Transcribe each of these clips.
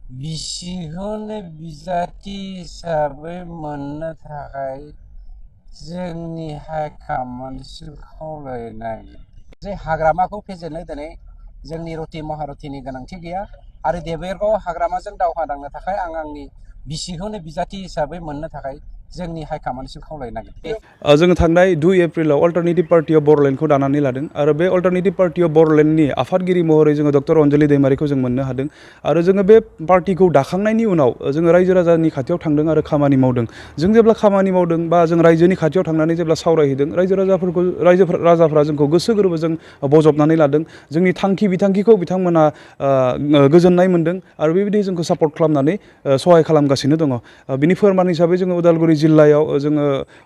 बिसिखौनो बिजाथि हिसाबै मोननो थाखाय जोंनि हाइकमान्डसिम खावलायनाय जे हाग्रामाखौ फेजेननो दिनै जोंनि रति महारतिनि गोनांथि गैया आरो देबोरगाव हाग्रामाजों दावहा नांनो थाखाय आं आंनि बिसिखौनो बिजाथि हिसाबै मोननो थाखाय जोंनि हाइकमान्डसिम खावलायनाय जोङो थांनाय 2 एप्रिलाव अल्टारनेटिभ पार्टी अफ बर'लेण्डखौ दानानै लादों आरो बे अल्टारनेटिभ पार्टी अफ बर'लेण्डनि आफादगिरि महरै जोङो डक्टर अनजलि दैमारिखौ जों मोननो हादों आरो जोङो बे पार्टीखौ दाखांनायनि उनाव जोङो रायजो राजानि खाथियाव थांदों आरो खामानि मावदों। जों जेब्ला खामानि मावदों बा जों रायजोनि खाथियाव थांनानै जेब्ला सावरायहैदों राजाफोरा जोंखौ गोसो गोरबोजों बजबनानै लादों। जोंनि थांखि बिथांखिखौ बिथांमोना गोजोननाय मोनदों आरो बेबायदि जोंखौ सापर्ट खालामनानै सहाय खालामगासिनो दङ। बिनि फोरमान हिसाबै जोङो उदालगुरि जिल्लायाव जोङो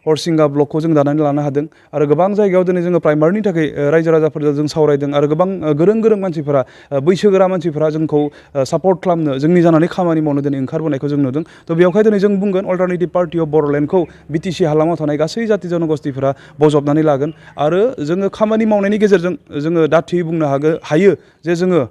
हरसिंगा ब्लकखौ जों दानानै लानो हादों आरो गोबां जायगायाव दिनै जोङो प्राइमारनि थाखाय रायजो राजाफोरजों जों सावरायदों आरो गोबां गोरों मानसिफोरा बैसोगोरा मानसिफोरा जोंखौ सापर्ट खालामनो जोंनि जानानै खामानि मावनो दिनै ओंखारबोनायखौ जों नुदों। थ' बेयावहाय दिनै जों बुंगोन अल्टारनेटिभ पार्टी अफ बर'लेण्डखौ बिटिसि हालामाव थानाय गासै जाथि जनगोष्ठीफोरा बजबनानै लागोन आरो जोङो खामानि मावनायनि गेजेरजों जोङो दाथियै बुंनो हायो जे जोङो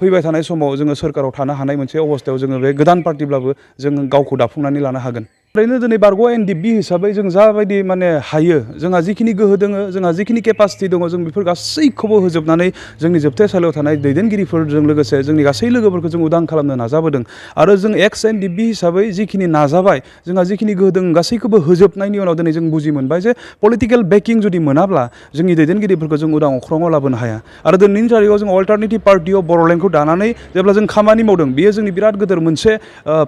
फैबाय थानाय समाव जोङो सोरखाराव थानो हानाय मोनसे अबस्थायाव जोङो बे गोदान पार्टिब्लाबो जों गावखौ दाफुंनानै लानो हागोन। ओरैनो दिनै बारग' एनडिपि हिसाबै जों जाबायदि माने हायो जोंहा जिखिनि गोहो दोङो जोंहा जिखिनि केपासिटि दङ जों बेफोर गासैखौबो होजोबनानै जोंनि जोबथेसालियाव थानाय दैदेनगिरिफोरजों लोगोसे जोंनि गासै लोगोफोरखौ जों उदां खालामनो नाजाबोदों आरो जों एक्स एनडिपि हिसाबै जिखिनि नाजाबाय जोंहा जिखिनि गोहो दों गासैखौबो होजोबनायनि उनाव दिनै जों बुजि मोनबाय जे पलिटिकेल बेकिं जुदि मोनाब्ला जोंनि दैदेनगिरिफोरखौ जों उदां अख्राङाव लाबोनो हाया आरो दिनैनि थारिखआव जों अल्टारनेटिभ पार्टी अफ बर'लेण्डखौ दानानै जेब्ला जों खामानि मावदों बेयो जोंनि बिराद गिदिर मोनसे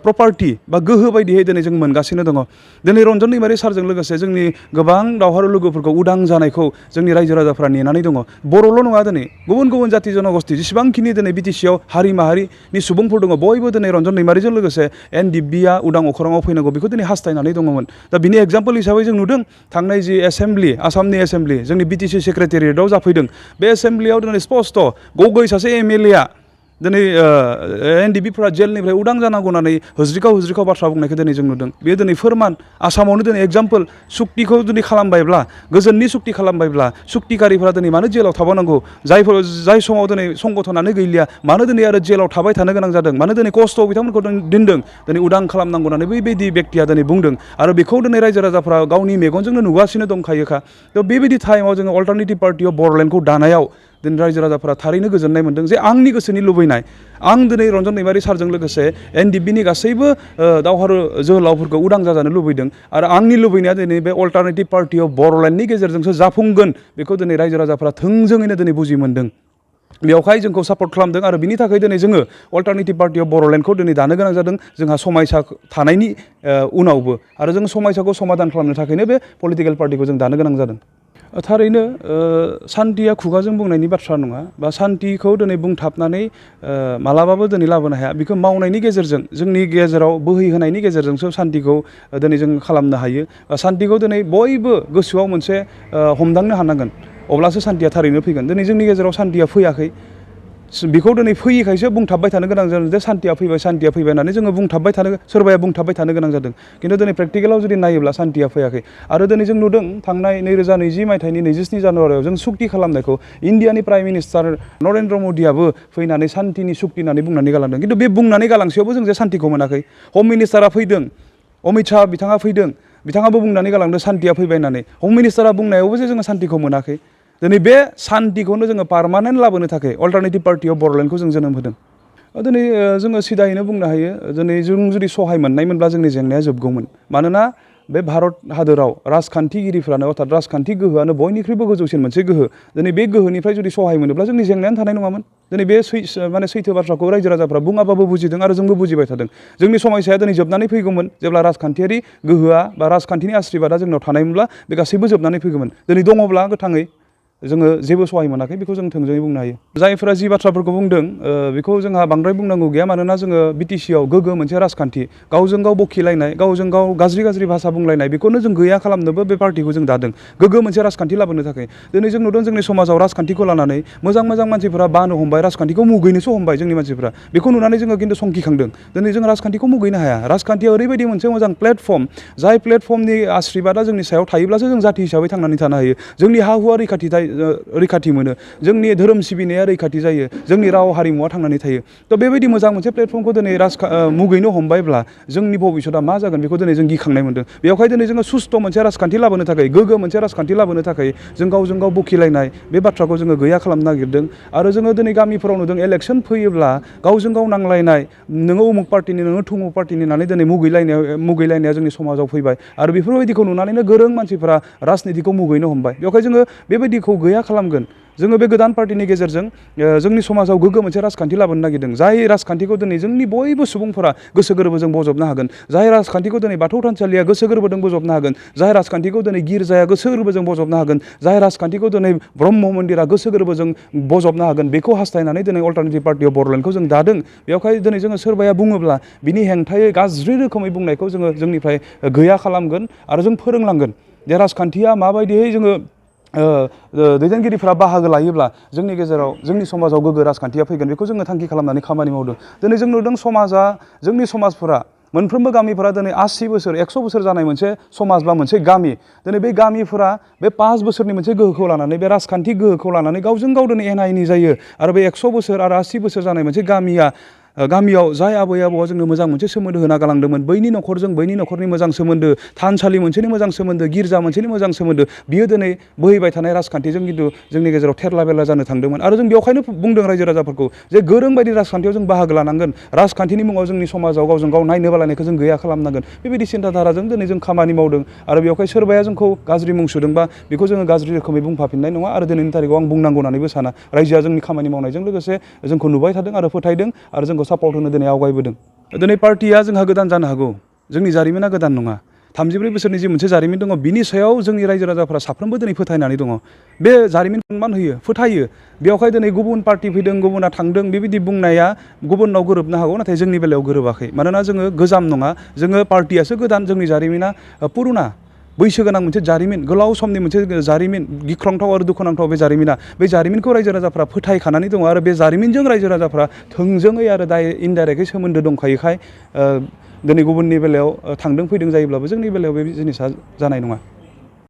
प्रपार्टि बा गोहो बायदियै दिनै जों मोनगासिनो दङ। दिनै रन्जन दैमारि सारजों लोगोसे जोंनि गोबां दावहारु लोगोफोरखौ उदां जानायखौ जोंनि रायजो राजाफ्रा नेनानै दङ। बर'ल' नङा दिनै गुबुन जाथि जनगोष्ठी जेसेबांखिनि दिनै बिटिसिआव हारि माहारिनि सुबुंफोर दङ बयबो दिनै रन्जन दैमारिजों लोगोसे एनडिपिआ उदां अख्राङाव फैनांगौ बेखौ दिनै हास्थायनानै दङमोन। दा बिनि एग्जाम्पल हिसाबै जों नुदों थांनाय जि एसेम्ब्लि आसामनि एसेम्ब्लि जोंनि बिटिसि सेक्रेटारियेटआव जाफैदों बे एसेम्ब्लियाव दिनै स्पस्ट गगৈ सासे एमएलएआ दिनै एनडिपिफोरा जेलनिफ्राय उदां जानांगौ होननानै होज्रिखाव बाथ्रा बुंनायखौ दिनै जों नुदों। बेयो दिनै फोरमान आसामावनो दिनै एग्जाम्पल सुक्तिखौ जुदि खालामबायब्ला गोजोननि सुक्ति खालामबायब्ला सुक्तिकारिफोरा दिनै मानो जेलाव थाबावनांगौ जाय समाव दिनै संगठनानो गैलिया मानो दिनै आरो जेलाव थाबाय थानो गोनां जादों मानो दिनै खस्थ'आव बिथांमोनखौ दोनदों दिनै उदां खालामनांगौ होननानै बैबायदि बेक्तिया दिनै बुंदों आरो बेखौ दिनै रायजो राजाफ्रा गावनि मेगनजोंनो नुगासिनो दंखायोखा। थ' बेबायदि टाइमाव जोङो अल्टारनेटिभ पार्टी अफ बर'लेण्डखौ दानायाव दिनै रायजो राजाफ्रा थारैनो गोजोननाय मोनदों जे आंनि गोसोनि लुबैनाय आं दिनै रन्जन दैमारि सारजों लोगोसे एनडिपिनि गासैबो दावहारु जोहोलावफोरखौ उदां जाजानो लुबैदों आरो आंनि लुबैनाया दिनै बे अल्टारनेटिभ पार्टी अफ बर'लेण्डनि गेजेरजोंसो जाफुंगोन बेखौ दिनै रायजो राजाफ्रा थोंजोङैनो दिनै बुजि मोनदों। बेवहाय जोंखौ सापर्ट खालामदों आरो बिनि थाखाय दिनै जोङो अल्टारनेटिभ पार्टी अफ बर'लेण्डखौ दिनै दानो गोनां जादों जोंहा समायसा थानायनि उनावबो आरो जों समायसाखौ समाधान खालामनो थाखायनो बे पलिटिकेल पार्टीखौ जों दानो गोनां जादों। थारैनो सान्थिया खुगाजों बुंनायनि बाथ्रा नङा बा सान्थिखौ दिनै बुंथाबनानै मालाबाबो दिनै लाबोनो हाया बेखौ मावनायनि गेजेरजों जोंनि गेजेराव बोहैहोनायनि गेजेरजोंसो सान्थिखौ दिनै जों खालामनो हायो। सान्थिखौ दिनै बयबो गोसोआव मोनसे हमदांनो हानांगोन अब्लासो सान्थिया थारैनो फैगोन। दिनै जोंनि गेजेराव सान्थिया फैयाखै बेखौ दिनै फैयैखायसो बुंथाबबाय थानो गोनां जादों जे सान्थिया फैबाय होननानै जोङो सोरबाया बुंथाबबाय थानो गोनां जादों खिन्थु दिनै प्रेक्टिकेलाव जुदि नायोब्ला सान्थिया फैयाखै आरो दिनै जों नुदों थांनाय 2020 मायथाइनि 27 जानुवारियाव जों सुक्ति खालामनायखौ इण्डियानि प्राइम मिनिस्टार नरेन्द्र मदियाबो फैनानै सान्थिनि सुक्ति होननानै बुंनानै गालांदों खिन्थु बे बुंनानै गालांसेयावबो जों जे सान्थिखौ मोनाखै। हम मिनिस्टारा फैदों अमित शाह बिथाङा फैदों बिथाङाबो बुंनानै गालांदों सान्थिया फैबाय होननानै हम मिनिस्टारा बुंनायावबो जे जोङो सान्थिखौ मोनाखै। दिनै बे सान्थिखौनो जोङो पार्मानेन्ट लाबोनो थाखाय अल्टारनेटिभ पार्टी अफ बर'लेण्डखौ जों जोनोम होदों। दिनै जोङो सिदायैनो बुंनो हायो दिनै जों जुदि सहाय मोननायमोनब्ला जोंनि जेंनाया जोबगौमोन मानोना बे भारत हादराव राजखान्थिगिरिफ्रानो अर्थात राजखान्थि गोहोआनो बयनिख्रुइबो गोजौसिन मोनसे गोहो दिनै बे गोहोनिफ्राय जुदि सहाय मोनोब्ला जोंनि जेंनायानो थानाय नङामोन। दिनै बे सैथो बाथ्राखौ रायजो राजाफ्रा बुङाबाबो बुजिदों आरो जोंबो बुजिबाय थादों। जोंनि समस्याया दिनै जोबनानै फैगौमोन जेब्ला राजखान्थियारि गोहोआ बा राजखान्थिनि आशीर्बादा जोंनाव थानायमोनब्ला बे गासैबो जोबनानै फैगौमोन। दिनै दङब्ला गोथाङै जोङो जेबो सहाय मोनाखै बेखौ जों थोंजोङै बुंनो हायो। जायफोरा जि बाथ्राफोरखौ बुंदों बेखौ जोंहा बांद्राय बुंनांगौ गैया मानोना जोङो बिटिसिआव गोग्गो मोनसे राजखान्थि गावजों गाव बखिलायनाय गावजों गाव गाज्रि भाषा बुंलायनाय बेखौनो जों गैया खालामनोबो बे पार्टीखौ जों दादों गोग्गो मोनसे राजखान्थि लाबोनो थाखाय। दिनै जों नुदों जोंनि समाजाव राजखान्थिखौ लानानै मोजां मानसिफोरा बानो हमबाय राजखान्थिखौ मुगैनोसो हमबाय जोंनि मानसिफोरा बेखौ नुनानै जोङो खिन्थु संखिखांदों। दिनै जों राजखान्थिखौ मुगैनो हाया राजखान्थिया ओरैबायदि मोनसे मोजां प्लेटफर्म जाय प्लेटफर्मनि आशीर्बादा जोंनि सायाव थायोब्लासो जों जाथि हिसाबै थांनानै थानो हायो। जोंनि हा हुआ रैखाथि मोनो जोंनि धोरोम सिबिनाया रैखाथि जायो जोंनि राव हारिमुवा थांनानै थायो थ' बेबायदि मोजां मोनसे प्लेटफर्मखौ दिनै मुगैनो हमबायब्ला जोंनि भबिसतआ मा जागोन बेखौ दिनै जों गिखांनाय मोनदों बेवहाय दिनै जोङो सुस्थ' मोनसे राजखान्थि लाबोनो थाखाय गोग्गो मोनसे राजखान्थि लाबोनो थाखाय जों गावजों गाव बखिलायनाय बे बाथ्राखौ जोङो गैया खालामनो नागिरदों आरो जोङो दिनै गामिफोराव नुदों इलेक्सन फैयोब्ला गावजों गाव नांलायनाय नोङो उमुक पार्टिनि नोङो थुमुक पार्टिनि होननानै दिनै मुगैलायनाया जोंनि समाजाव फैबाय आरो बेफोरबायदिखौ नुनानैनो गोरों मानसिफोरा राजनितिखौ मुगैनो हमबाय बेवहाय जोङो बेबायदिखौ गैया खालामगोन जोङो बे गोदान पार्टिनि गेजेरजों जोंनि समाजाव गोग्गो मोनसे राजखान्थि लाबोनो नागिरदों जाय राजखान्थिखौ दिनै जोंनि बयबो सुबुंफोरा गोसो गोरबोजों बजबनो हागोन जाय राजखान्थिखौ दिनै बाथौ थानसालिया गोसो गोरबोजों बजबनो हागोन जाय राजखान्थिखौ दिनै गिर्जाया गोसो गोरबोजों बजबनो हागोन जाय राजखान्थिखौ दिनै ब्रह्म मन्दिरा गोसो गोरबोजों बजबनो हागोन बेखौ हास्थायनानै दिनै अल्टारनेटिभ पार्टि अफ बर'लेण्डखौ जों दादों बेवहाय दिनै जोङो सोरबाया बुङोब्ला बिनि हेंथायै गाज्रि रोखोमै बुंनायखौ जोङो जोंनिफ्राय गैया खालामगोन आरो जों फोरोंलांगोन जे राजखान्थिया माबायदियै जोङो दैदेनगिरिफ्रा बाहागो लायोब्ला जोंनि गेजेराव जोंनि समाजाव गोग्गो राजखान्थिया फैगोन बेखौ जोङो थांखि खालामनानै खामानि मावदों दिनै जों नुदों जोंनि समाजफोरा मोनफ्रोमबो गामिफोरा दिनै 80 बोसोर 100 बोसोर जानाय मोनसे समाज बा मोनसे गामि दिनै बे गामिफोरा बे 5 बोसोरनि मोनसे गोहोखौ लानानै बे राजखान्थि गोहोखौ लानानै गावजों गाव दिनै एना एनि जायो आरो बे 100 बोसोर आरो 80 बोसोर जानाय मोनसे गामियाव जाय आबै आबौआ जोंनो मोजां मोनसे सोमोन्दो होना गालांदोंमोन बैनि न'खरजों बैनि न'खरनि मोजां सोमोन्दो थानसालि मोनसेनि मोजां सोमोन्दो गिर्जा मोनसेनि मोजां सोमोन्दो बियो दिनै बोहैबाय थानाय राजखान्थिजों खिन्थु जोंनि गेजेराव थेरला बेरला जानो थांदोंमोन आरो जों बेवहायनो बुंदों रायजो राजाफोरखौ जे गोरों बायदि राजखान्थियाव जों बाहागो लानांगोन राजखान्थिनि मुङाव जोंनि समाजाव गावजों गाव नायनो बालायनायखौ जों गैया खालामनांगोन बेबायदि सिन्थाधाराजों दिनै जों खामानि मावदों आरो बेवहाय सोरबाया जोंखौ गाज्रि मुं सुदोंबा बेखौ जोङो गाज्रि रोखोमै बुंफाफिननाय नङा आरो दिनैनि थारिखआव आं बुंनांगौ होननानैबो साना रायजोआ जोंनि खामानि मावनायजों लोगोसे जोंखौ नुबाय थादों आरो फोथायदों आरो जोंखौ सापर्ट होनो दिनै आवगायबोदों दिनै पार्टिया जोंहा गोदान जानो हागौ जोंनि जारिमिना गोदान नङा 34 बोसोरनि जि मोनसे जारिमिन दङ बिनि सायाव जोंनि रायजो राजाफ्रा साफ्रोमबो दिनै फोथायनानै दङ बे जारिमिनखौ मान होयो फोथायो बेवहाय दिनै गुबुन पार्टि फैदों गुबुना थांदों बेबायदि बुंनाया गुबुनाव गोरोबनो हागौ नाथाय जोंनि बेलायाव गोरोबाखै मानोना जोङो गोजाम नङा जोङो पार्टियासो गोदान जोंनि जारिमिना पुरुना बैसो गोनां मोनसे जारिमिन गोलाव समनि मोनसे जारिमिन गिख्रंथाव आरो दुखुनांथाव बे जारिमिनखौ रायजो राजाफ्रा फोथायखानानै दङ आरो बे जारिमिनजों रायजो राजाफ्रा थोंजोङै आरो इनडाइरेक्टयै सोमोन्दो दंखायोखाय दिनै गुबुननि बेलायाव थांदों फैदों जायोब्लाबो जोंनि बेलायाव बे जिनिसा जानाय नङा